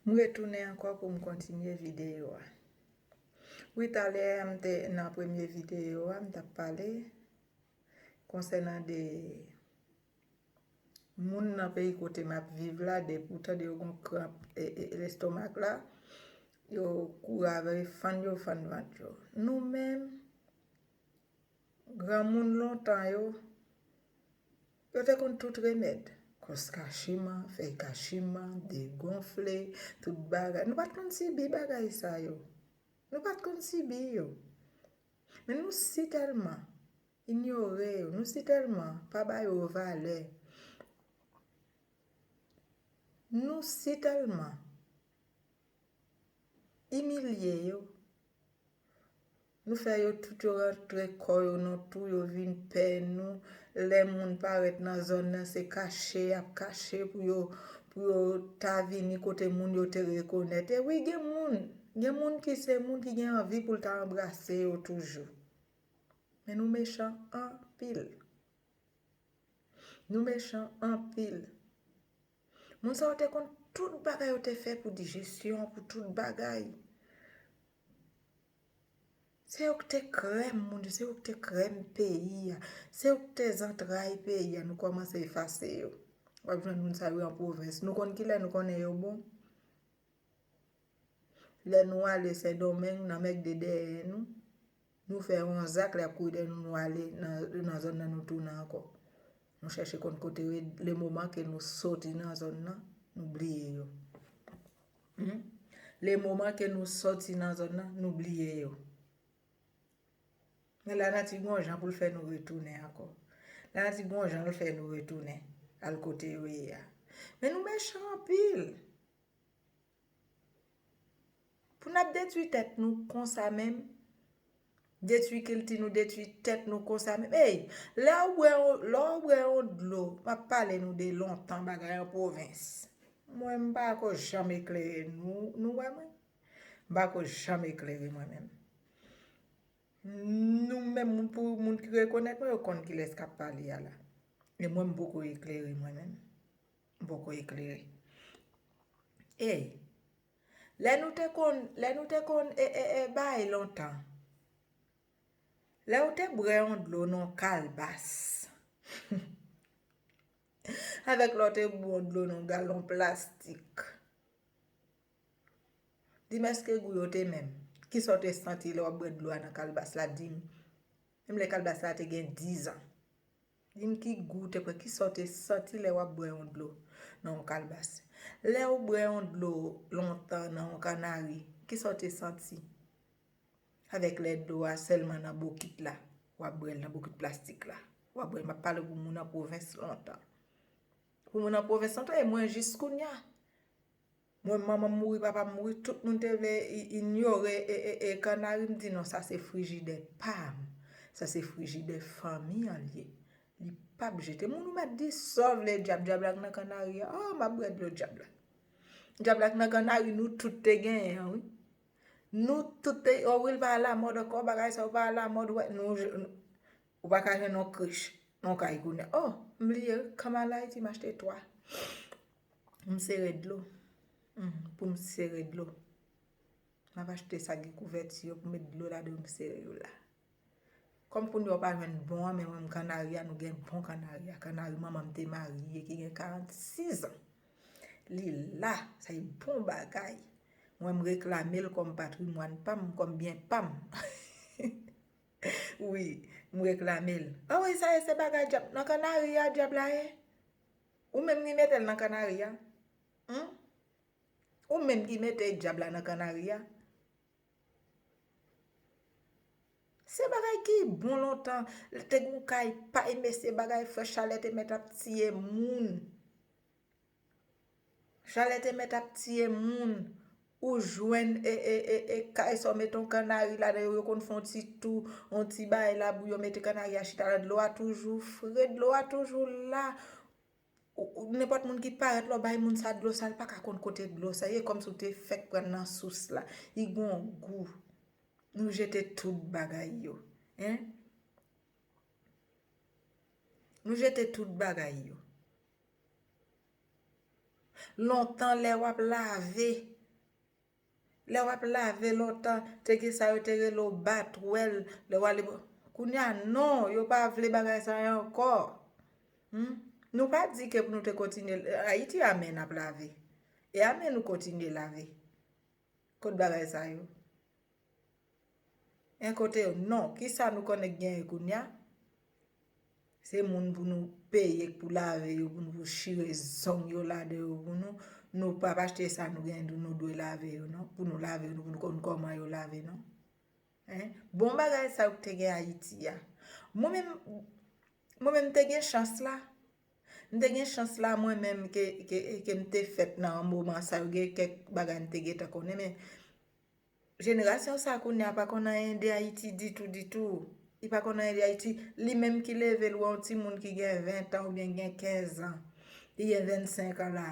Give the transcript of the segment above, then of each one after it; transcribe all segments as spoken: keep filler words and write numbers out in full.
M retounen ankò pou m kontinye videyo a. Wi, talè a m te nan premye videyo a, m t ap pale konsènan de moun nan peyi kote m ap viv la, de poutan de yo gon kranp e, e, lestomak la, yo kouri avè fann yo, fann vant yo. Nou menm, granmoun lontan yo, yo te konn tout remèd. Kòs kachiman, fèy kachiman, degonfle, tout bagay. Nou pa t konn sibi bagay sa yo. Nou pa t konn sibi yo. Men nou si tèlman inyore yo, nou si tèlman pa ba yo valè. Nou si tèlman imilye yo. Nou fè yo tout yo rantre kò yo nan tou, yo vin pè nou. Lè moun parèt nan zòn nan, se kache y ap kache pou yo, pou yo ta vini kote moun yo te rekonèt. E wi, gen moun, gen moun ki se moun ki gen anvi pou l ta anbrase yo toujou. Men nou mechan anpil. Nou mechan anpil. Moun sa yo te konn tout bagay, yo te fè pou dijesyon, pou tout bagay. Se yo ki te krèm moun yo, se yo ki te krèm peyi a, se yo ki te zantray peyi a. Nou kòmanse efase yo. W ap jwenn moun sa yo an pwovens. Nou konn kilè nou konnen yo bon. Lè nou ale Sendomeng, nan mèg de dèyè nou, nou fè yon zak, lè y ap kouri dèyè nou, nou ale nan, nan zòn nan, nou tounen ankò. Nou chèche konn kote yo ye, le moman ke nou soti nan zòn nan, nou bliye yo. Hmm? Le moman ke nou soti nan zòn nan, nou bliye yo. Men lanati gon jan pou l fè nou retounen ankò. Lanati gon jan l fè nou retounen al kote yo ye a. Men nou mechan anpil. Pou n ap detwi tèt nou konsa menm, detwi kilti nou, detwi tèt nou konsa menm. Ey, lè w bwè yon, lè w bwè yon dlo, m ap pale nou de lontan bagay an pwovens. Mwen, m pa ko janm eklere nou, nou wè mwen? M pa ko janm eklere mwen menm. Nou menm, moun, pou moun ki rekonèt mwen, yo konn kilès k ap pale a la. E mwen, m poko eklere mwen menm. M poko eklere. Ey, lè nou te konn, lè nou te konn, e, e, e, bay lontan, lè ou te bwè yon dlo nan kalbas, avèk lè ou te bwè yon dlo nan galon plastik, di m èske gou yo te menm? Kisa w te santi lè w ap bwè dlo a nan kalbas la? Di m. Menm lè kalbas la te gen dizan. Di m ki gou w te pran, kisa w te santi lè w ap bwè yon dlo nan yon kalbas? Lè w bwè yon dlo lontan nan yon kannari, kisa w te santi? Avèk lè dlo a sèlman nan bokit la, w ap bwè l nan bokit plastik la. W ap bwè l, m ap pale pou moun nan pwovens lontan. Pou moun nan pwovens lontan, e mwen jis kounye a. Mwen, manman m mouri, papa m mouri, tout moun te vle i-, inyore e, e, e kannari. M di, "Non, sa se frijidè pa m. Sa se frijidè fanmi an l ye. Li p ap jete." Moun, ou mèt di sa w vle, dyab, dyab la k nan kannari a. Oh, m ap bwè dlo dyab la. Dyab la k nan kannari, nou tout te genyen an, wi. Nou tout te, oh, wi, l pa alamòd ankò, bagay sa yo pa alamòd, wè, nou, nou, ou pa ka jwenn yon krich, yon kay kounye a. Oh, m bliye, wi, kanm al Ayiti, m achte twa. M sere dlo. Hmm, pou m sere dlo. M ap achte sa gen kouvèti yo pou m met dlo ladan, m sere yo la. Kòm kounye a w pa jwenn bon an, men mwen, m kannari a, nou gen bon kannari a. Kannari manman m te marye, ki gen karannsis an. Li la, sa e bon bagay. Mwen, m reklame l kòm patrimwàn pa m, kòm byen pa m. Wi, m reklame l. Ah wi, sa e, se bagay dyab. Nan kannari a, dyab la ye? Ou menm ki mete l nan kannari a? Hmm? Ou menm ki mete dyab la nan kannari a? Se bagay ki bon lontan. Te gon kay pay, mesye, bagay frèch, chalè te mèt ap tiye moun. Chalè te mèt ap tiye moun. Ou jwenn e, e, e, e kay sa w mete yon kannari ladan, yo, yo konn fè yon ti tou, yon ti bagay labou, yo mete kannari a chita la, dlo a toujou fre, dlo a toujou la. Ou, ou, nenpòt moun ki parèt la, w bay moun sa dlo sa, l pa ka konn kote dlo sa ye, kòmsi w te fèk pran nan sous la. Li gon gou. Nou jete tout bagay yo. Hein? Nou jete tout bagay yo. Lontan, lè w ap lave, Lè w ap lave lontan, te gen sa yo te rele w batwèl, lè w ale. Kounye a, non, yo pa vle bagay sa yo ankò. Hmm? Nou pa di ke pou nou te kontinye, Ayiti a men n ap lave. E a men nou kontinye lave. Kot bagay sa yo? En kote yo, non. Kisa nou konnen k genyen kounye a? Se moun pou nou peye k pou lave yo, pou nou pou chire zong yo ladan yo pou nou. Nou p ap achte sa nou gen, nou dwe lave yo, non. Pou nou lave yo, pou nou konn kòman yo lave, non. Hein? Bon bagay sa yo k te gen Ayiti a. Mwen menm, mwen menm m te gen chans la. M te gen chans la mwen menm ke, ke, ke m te fèt nan moman sa yo, gen kèk bagay m te gentan konnen, men jenerasyon sa kounye a pa konn anyen de Ayiti ditou, ditou. Li pa konn anyen de Ayiti. Li menm ki leve l wè yon timoun ki gen ven tan oubyen gen kenz an. Li gen vennsenk an la.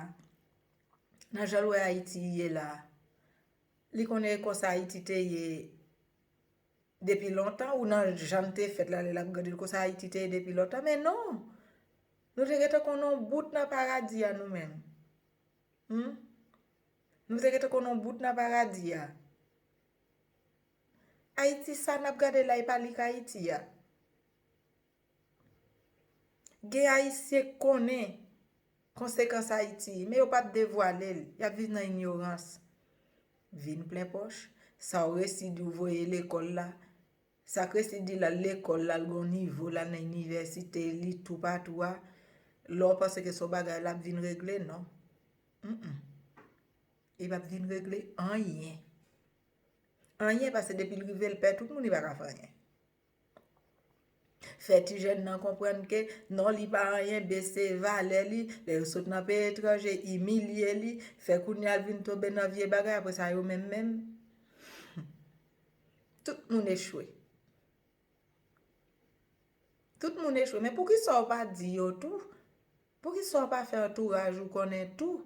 Nan jan l wè Ayiti ye la. Li konnen konsa Ayiti te ye depi lontan, ou nan jan l te fèt la, lè l ap gade l konsa Ayiti te ye depi lontan. Men non! Nou te gentan konn yon bout nan paradi a nou menm. Hmm? Nou te gentan konn yon bout nan paradi a. Ayiti sa n ap gade la, e pa li k Ayiti a. Gen Ayisyen k konnen konsekans Ayiti, men yo p ap devwale l. Y ap viv nan inyorans. Vin plen pòch. Sa w resi di w voye lekòl la, sa k resi di l al lekòl, l al gen yon nivo, l al nan inivèsite, li toupatou a, lè w panse ke se yon bagay l ap vin regle, non. Mm-mm. Li p ap vin regle anyen. Anyen, paske depi l rive l pè tout moun, li pa ka fè anyen. Fè ti jèn nan konprann ke non, li pa anyen, bese valè li, lè yo sot nan peyi etranje, imilye li, fè kounye a l vin tonbe nan vye bagay, apre sa yo menm menm. Tout moun echwe. Tout moun echwe. Men poukisa w pa di yo tou? Poukisa w pa fè antouraj ou konnen tou?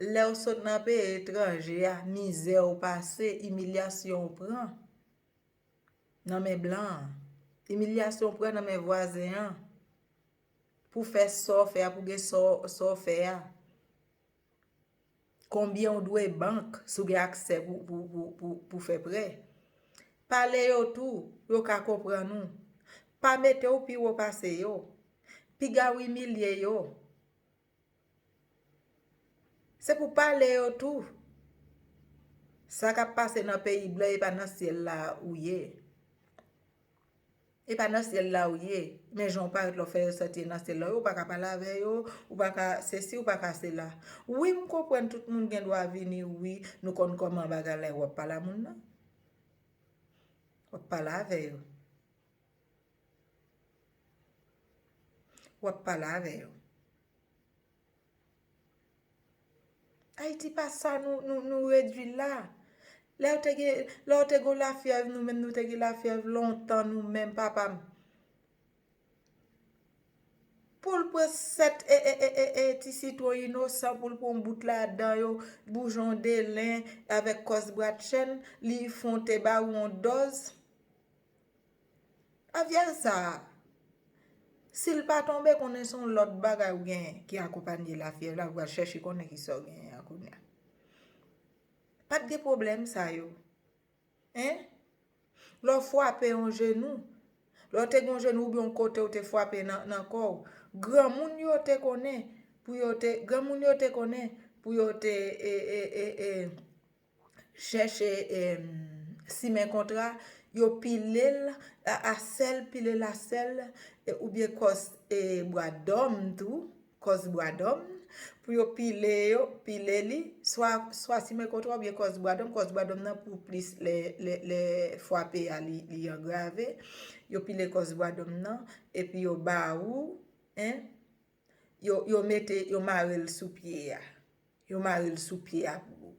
Lè w sot nan peyi etranje a, mizè w pase, imilyasyon w pran nan men blan an. Imilyasyon w pran nan men vwazen an. Pou fè sa w fè a, pou gen sa w, sa w fè a. Konbyen w dwe bank si w gen aksè pou, pou, pou, pou, pou fè prè. Pale yo tou, yo ka konprann ou. Pa mete w pi wo pase yo. Piga w imilye yo. Se pou pale yo tou. Sa k ap pase nan peyi blan, e pa nan syèl la ou ye. E pa nan syèl la ou ye. Men jan w parèt la, w fè yo santi e nan syèl la ou ye, ou pa ka pale avè yo, ou pa ka sesi, ou pa ka sela. Wi, m konprann tout moun gen dwa vini, wi, nou konn kòman bagay la ye, w ap pale a moun nan. W ap pale avè yo. W ap pale avè yo. Ayiti pa sa nou, nou, nou redui la. Lè w te gen, lè w te gen lafyèv, nou menm nou te gen lafyèv lontan, nou menm, papa m. Pou l pran sèt e, e, e, e, e, ti sitwon inosan, pou l pran yon bout ladan yo, boujon de len avèk kòs bratchèn, li fè yon te ba ou yon dòz. Lafyèv sa a, si l pa tonbe, konnen se yon lòt bagay ou genyen ki akonpanye lafyèv la, ou pral chèche konnen kisa w genyen an kounye a. Pa t gen pwoblèm sa yo. Hein? Lè w frape yon jenou, lè w te gen yon jenou oubyen yon kote w te frape nan, nan kò w, granmoun yo te konnen pou yo te, granmoun yo te konnen pou yo te, e, e, e, e, chèche, em, simen kontra, yo pile l a, a sèl, pile l a sèl, e, oubyen kòs, e, bwa dòm tou, kòs bwa dòm, pou yo pile yo, pile li, swa, swa simen kontra oubyen kòs bwa dòm, kòs bwa dòm nan pou plis lè, lè, lè frape a li, li angrave, yo pile kòs bwa dòm nan, epi yo ba ou, en, yo, yo mete, yo mare l sou pye a. Yo mare l sou pye a pou ou.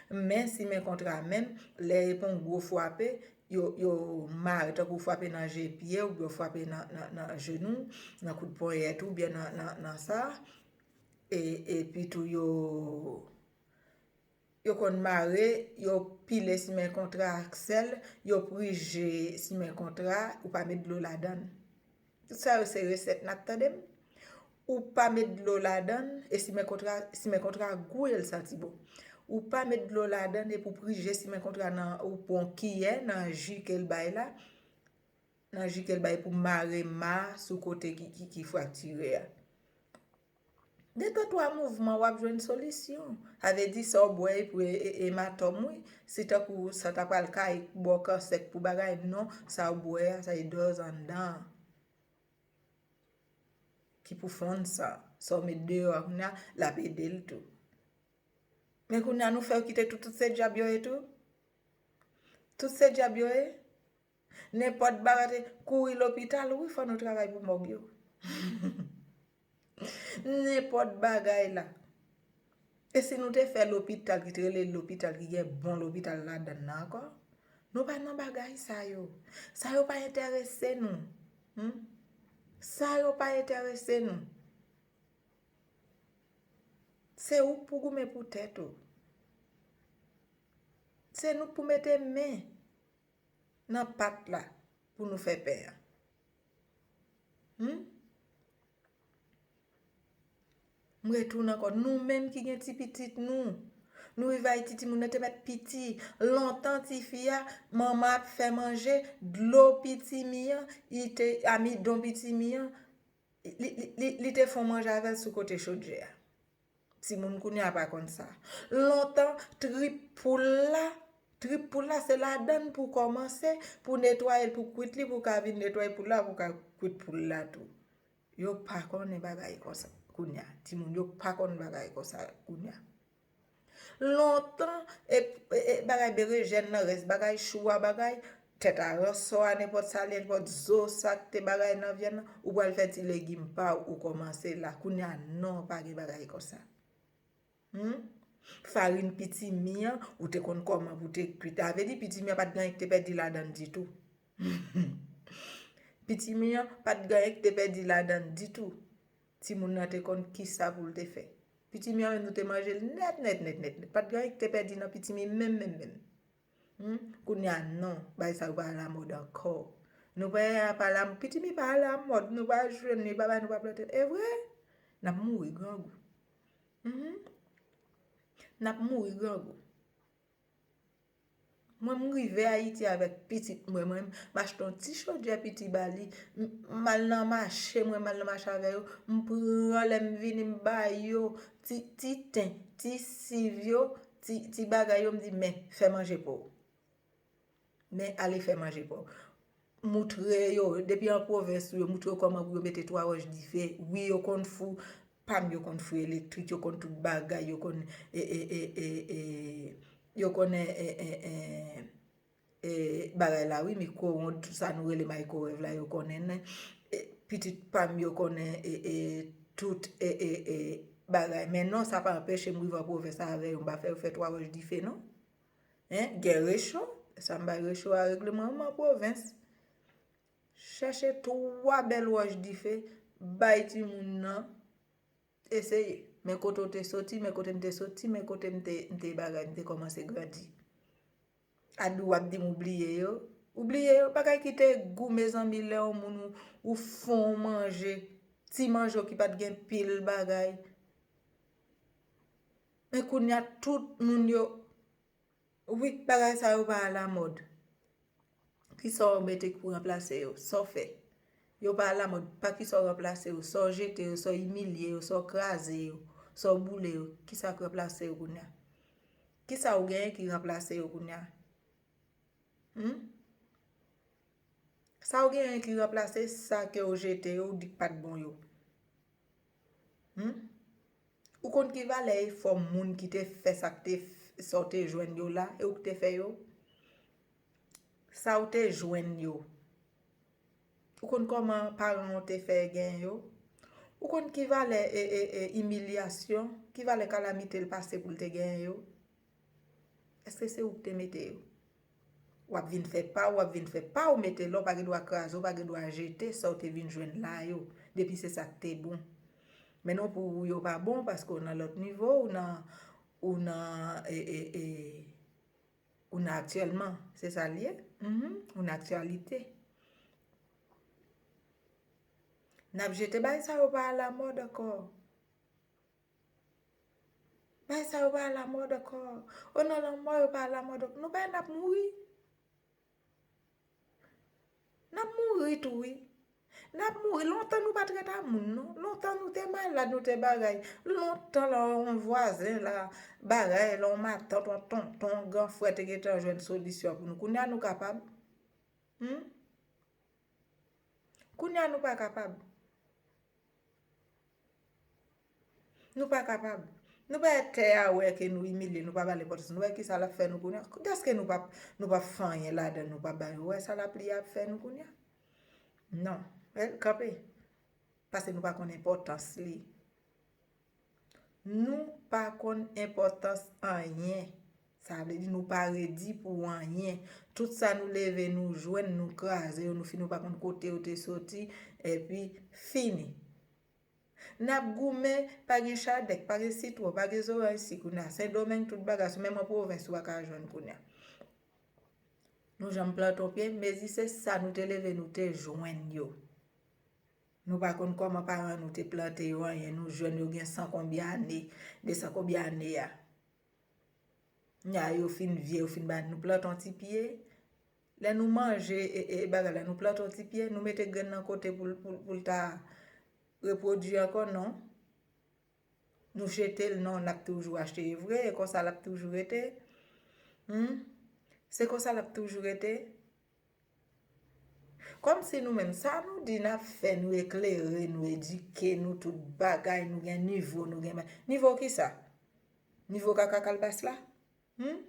Men simen kontra menm, lè e pa yon gwo frape, yo, yo mare tankou frape nan je pye oubyen frape nan, nan, nan jenou, nan kout ponyèt oubyen nan, nan, nan sa. E, epi tou yo, yo konn mare, yo pile simen kontra ak sèl, yo prije simen kontra, ou pa met dlo ladan l. Tout sa yo se resèt n ap tande m. Ou pa met dlo ladan l, e simen kontra, simen kontra gou e l santi bon. Ou pa met dlo ladan l epi w prije simen kontra nan, ou pran kiyè nan ji ke l bay la, nan ji ke l bay pou mare ma sou kote ki, ki, ki fraktire a. De tan twa mouvman, w ap jwenn solisyon. Sa vle di sa w bwè pou e, e, ematòm, wi. Se tankou sa ta pral kay bò kansè pou bagay, non, sa w bwè a, sa e dòz anndan an. Ki pou fonn san. Sa w met deyò a kounye a, l ap ede l tou. Men kounye a nou fè yo kite tout, tout se dyab yo ye tou. Tout se dyab yo ye. Nenpòt bagay, kouri lopital, wi, fò nou travay pou mòg yo. Nenpòt bagay la. E si nou te fè lopital ki te rele lopital ki gen bon lopital ladan l nan ankò? Nou pa nan bagay sa yo. Sa yo pa enterese nou. Hmm? Sa yo pa enterese nou. Se ou k pou goumen pou tèt ou. Se nou k pou mete men nan pat la pou nou fè pen an. Hmm? M retounen ankò, nou menm ki gen ti pitit nou. Nou rive Ayiti, timoun nan te mèt piti. Lontan, tifi a, manman ap fè manje, dlo pitimi an, li te, amidon pitimi an, li, li, li, li te fè yon manje avè l sou kote chodyè a. Timoun kounye a pa konn sa. Lontan, trip poul la, trip poul la, se ladan l pou kòmanse, pou netwaye l, pou kwit li, pou ka vin netwaye poul la, pou ka kwit poul la tou. Yo pa konnen bagay konsa kounye a. Timoun yo pa konn bagay konsa kounye a. Lontan, e, e, e, bagay berejèn nan, rès bagay chou a, bagay tèt a ransò a, nenpòt sa, nenpòt zo, sa k te bagay nan vyann nan, ou pral fè ti legim pa w, ou kòmanse la. Kounye a, non, pa gen bagay konsa. Hmm? Farin pitimi an, ou te konn kòman pou te kwit. Sa vle di pitimi an pa t gen anyen ki te pèdi ladan l ditou. Pitimi an pa t gen anyen ki te pèdi ladan l ditou. Timoun nan te konn kisa pou l te fè. Pitimi an menm nou te manje l nèt, nèt, nèt, nèt, nèt. Pa t gen anyen ki te pèdi nan pitimi menm, menm, menm. Hmm? Kounye a non, bagay sa yo pa alamòd ankò. Nou pa alamòd, pitimi pa alamòd, nou pa jwenn li, pa bay, nou pa plante l. E vre? N ap mouri grangou. Mhm. N ap mouri grangou. Mwen, m rive Ayiti avèk pitit mwen, mwen, m achte yon ti chodyè piti ba li. M, m al nan mache, mwen, m al nan mache avè yo. M pran, lè m vini, m ba yo ti, ti ten, ti siv yo, ti, ti bagay yo, m di, men, fè manje pa w. Men ale fè manje pa w. Moutre yo, depi an pwovens ou yo, moutre yo kòman pou yo mete twa wòch dife. Wi, yo konn fou, pa m yo konn fou elektrik, yo konn tout bagay, yo konn, e, e, e, e, e, yo konnen, e, e, e, e, bagay la, wi, mikwowond, tout sa nou rele maykowèv la, yo konnen, e, pitit pa m yo konnen, e, e, tout, e, e, e, bagay. Men non, sa pa anpeche m rive an pwovens avè yo, m pa fè yo fè twa wòch dife, non. Hein, gen recho, sa m bay recho a regleman an pwovens. Chèche twa bèl wòch dife, bay timoun nan, eseye. Men kote w te soti, men kote m te soti, men kote m te, m te bagay, m te kòmanse grandi. Adi w ap di m ou bliye yo. Ou bliye yo, bagay ki te gou, mezanmi, lè yon moun ou, ou fè yon manje, ti manje w ki pa t gen pil bagay. Men kounye a, tout moun yo, wi, bagay sa yo pa alamòd. Kisa w mete pou ranplase yo? Sa w fè? Yo pa alamòd. Pa kisa w ranplase yo? Sa w jete yo? Sa w imilye yo? Sa w kraze yo? Sa w boule yo? Kisa k ranplase yo kounye a? Kisa w genyen ki ranplase yo kounye a? Hmm? Sa w genyen ki ranplase sa ke w jete yo, w di k pa t bon yo. Hmm? Ou konn ki valè efò moun ki te fè sa k te f-, sa w te jwenn yo la, e ou k te fè yo? Sa w te jwenn yo. Ou konn kòman paran w te fè genyen yo? Ou konn ki valè, e, e, e, imilyasyon, ki valè kalamite l pase pou l te genyen yo? Èske se ou k te mete yo? W ap vin fè pa w, w ap vin fè pa w, mete la, w pa gen dwa kraze, w pa gen dwa jete sa w te vin jwenn la yo, depi se sa k te bon. Men non, pou ou yo pa bon, paske w nan lòt nivo, ou nan, ou nan, e, e, e, ou nan aktyèlman, se sa l ye? Mhm, ou nan aktyalite. N ap jete bagay sa yo pa alamòd ankò. Bagay sa yo pa alamòd ankò. O nan lanmò yo pa alamòd ankò. Nou pa n ap mouri. N ap mouri tou wi. N ap mouri. Lontan nou pa t ret a moun non. Lontan nou te malad, nou te bagay. Lontan la yon vwazen la, bagay la, yon matant, yon tonton, yon gran frè te gentan jwenn solisyon pou nou. Kounye a nou kapab? Hmm? Kounye a nou pa kapab. Nou pa kapab. Nou pa wè tè a wè ke nou imilye, nou pa ba l enpòtans. Nou wè kisa l ap fè nou kounye a. Dèske nou p ap, nou p ap fè anyen ladan, nou p ap ba yo. Ou wè sa lapli a ap fè nou kounye a? Non. Kanpe. Paske nou pa konn enpòtans li. Nou pa konn enpòtans anyen. Sa vle di nou pa redi pou anyen. Tout sa nou leve, nou jwenn, nou kraze yo, nou fini, nou pa konn kote yo te soti, epi fini. N ap goumen, pa gen chadèk, pa gen sitwon, pa gen zoranj isi kounye a. Sendomeng, tout bagay, sou menm an pwovens, ou pa ka jwenn kounye a. Nou janm plante yon pye, mezi se sa nou te leve, nou te jwenn yo. Nou pa konn kòman paran nou te plante yo anyen, nou jwenn yo gen san konbyen ane, de san konbyen ane a. Nya yo fin vye, yo fin ba nou plante yon ti pye. Lè nou manje e, e, e bagay la, nou plante yon ti pye, nou mete grenn nan kote pou l, pou, pou l ta repwodui ankò, non. Nou jete l, non, n ap toujou achte, e vre, e konsa l ap toujou rete. Hmm? Se konsa l ap toujou rete. Kòmsi nou menm, sa nou di n ap fè, nou eklere, nou edike, nou tout bagay, nou gen nivo, nou gen ba-, nivo kisa? Nivo kaka kalbas la? Hmm?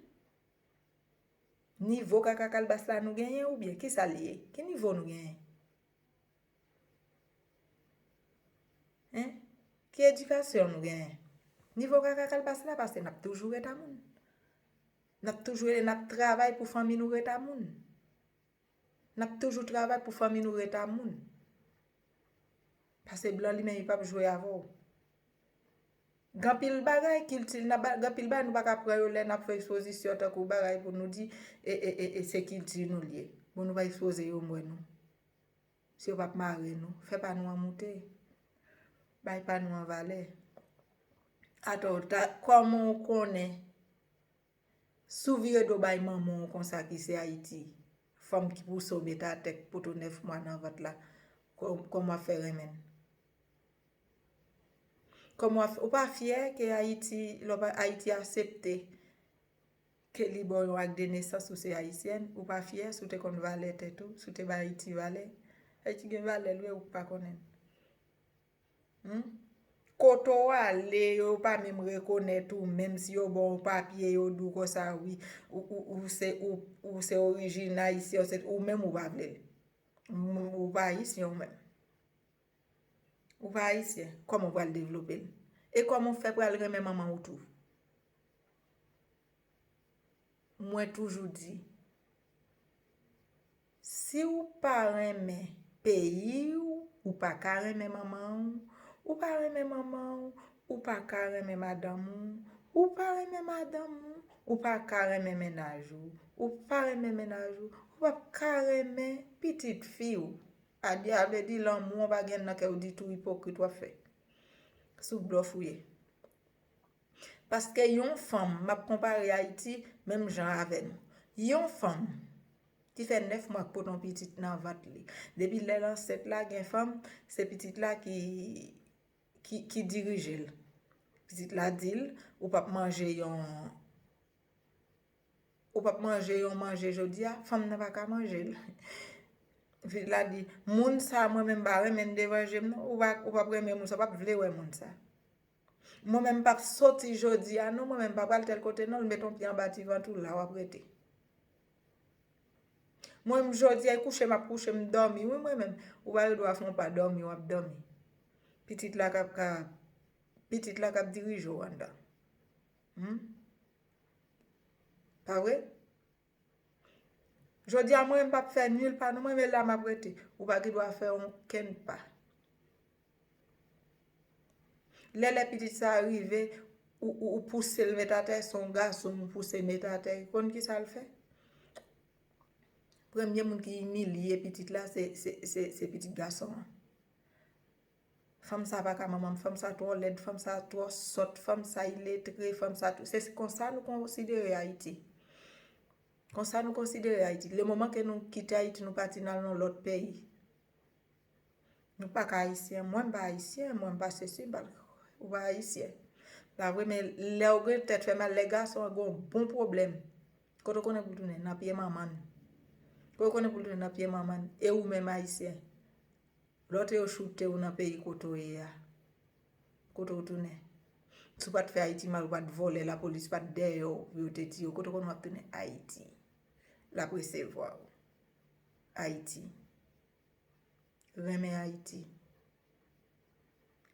Nivo kaka kalbas la nou genyen oubyen kisa l ye? Ki nivo nou genyen? Hein? Ki edikasyon nou genyen? Nivo kaka kalbas la, paske n ap toujou ret a moun. N ap toujou, n ap travay pou fanmi nou ret a moun. N ap toujou travay pou fanmi nou ret a moun. Paske blan li menm, li p ap jwe avè w. Gen anpil bagay, kilti, n ap ba-, gen anpil bagay nou pa ka pran yo lè n ap fè ekspozisyon tankou bagay pou nou di, e, e, e, e se kilti nou l ye. Bon, nou pa ekspoze yo, m wè nou. Si yo p ap mare nou, fè pa nou an moute. Bay pa nou an valè. Atò, ta, kòman w konnen? Si w vire do bay manman w konsa ki se Ayiti, fanm ki pouse w met atè k poto nèf mwa nan vant la, kò-, kòman w ap fè renmen l? Kòman w ap, ou pa fyè ke Ayiti, lè w pa, Ayiti aksepte ke li ba w yon ak de nesans ou se ayisyèn, ou pa fyè si w te konn valè tèt ou, si w te bay Ayiti valè? Ayiti gen valè l wi, ou k pa konnen l. Hmm? Kote w ale, yo pa menm rekonèt ou, menm si yo ba w papye, yo di w konsa, wi, ou, ou, ou se, ou, ou se orijin ayisyen, ou se, ou menm ou pa vle l. Ou pa ayisyen ou menm. Ou pa ayisyen, kòman w pral devlope l? E kòman w fè pral renmen manman w tou? Mwen toujou di, si w pa renmen peyi w, ou pa ka renmen manman w, ou pa renmen manman w, ou pa ka renmen madanm ou, ou pa renmen madanm ou, ou pa ka renmen mennaj ou, ou pa renmen mennaj ou, ou p ap ka renmen pitit fi w. Adyab, vle di lanmou an pa gen nan kè w ditou, ipokrit w ap fè. Sou blòf ou ye. Paske yon fanm, m ap konpare Ayiti menm jan avè nou. Yon fanm ki fè nèf mwa k pote yon pitit nan vant li. Depi lè l ansent la, gen fanm, se pitit la ki, ki, ki dirije l. Pitit la di l, ou p ap manje yon, ou p ap manje yon manje jodi a, fanm nan pa ka manje l. Pitit la di, moun sa mwen menm pa renmen l devan je m non, ou pa, ou p ap renmen moun sa, w p ap vle wè moun sa. Mwen menm m p ap soti jodi a non, mwen menm m pa pral tèl kote non, l met yon pye anba ti vant ou la w ap rete. Mwen menm jodi a, e kouche m ap kouche, m dòmi wi mwen menm. Ou pa gen dwa fè yon pa dòmi, w ap dòmi. Pitit la k ap ka, pitit la k ap dirije w anndan. Hmm? Pa vre? Jodi a mwen menm m p ap fè nil pa non, mwen menm la m ap rete. Ou pa gen dwa fè okenn pa. Lè, lè pitit sa a rive, ou, ou, ou pouse l met atè, se yon gason ou pouse met atè, ou konn kisa l fè? Premye moun ki imilye pitit la, se, se, se, se pitit gason an. Fanm sa pa ka manman m, fanm sa twò lèd, fanm sa twò sòt, fanm sa iletre, fanm sa tou. Se konsa nou konsidere Ayiti. Konsa nou konsidere Ayiti. Le moman ke nou kite Ayiti, nou pati n al nan lòt peyi. Nou pa ka ayisyen. Mwen, m pa ayisyen, mwen, m pa sesi, m pa, ou pa ayisyen. La vre, men lè w gen tèt fè mal, lè gason an gen yon bon pwoblèm, kote w konnen pou l tounen? Nan pye manman l. Kote w konnen pou l tounen? Nan pye manman l. E ou menm ayisyen? Lòt yo choute w nan peyi kote w ye a. Kote w tounen? Si w pa t fè Ayiti mal, ou pa t vòlè, lapolis pa t dèyè w pou yo te tiye w, kote w konn w ap tounen? Ayiti. L ap resevwa w. Ayiti. Renmen Ayiti.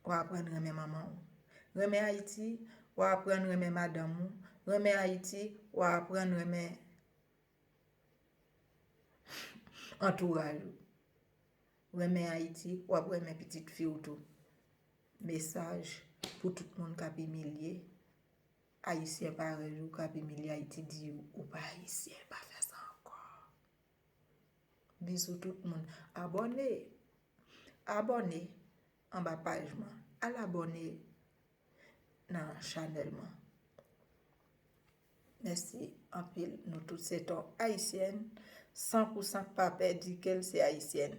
W a aprann renmen manman w. Renmen Ayiti, w a aprann renmen madanm ou. Renmen Ayiti, w a aprann renmen antouraj ou. Renmen Ayiti, w ap renmen pitit fi w tou. Mesaj pou tout moun k ap imilye Ayisyen parèy ou, k ap imilye Ayiti, di yo, ou pa Ayisyen, pa fè sa ankò. Bizou tout moun. Abòne. Abòne anba paj mwen. Al abòne nan chanèl mwen. Mèsi anpil. Nou tout se ton ayisyèn. San pou san pa pè di ke l se ayisyèn.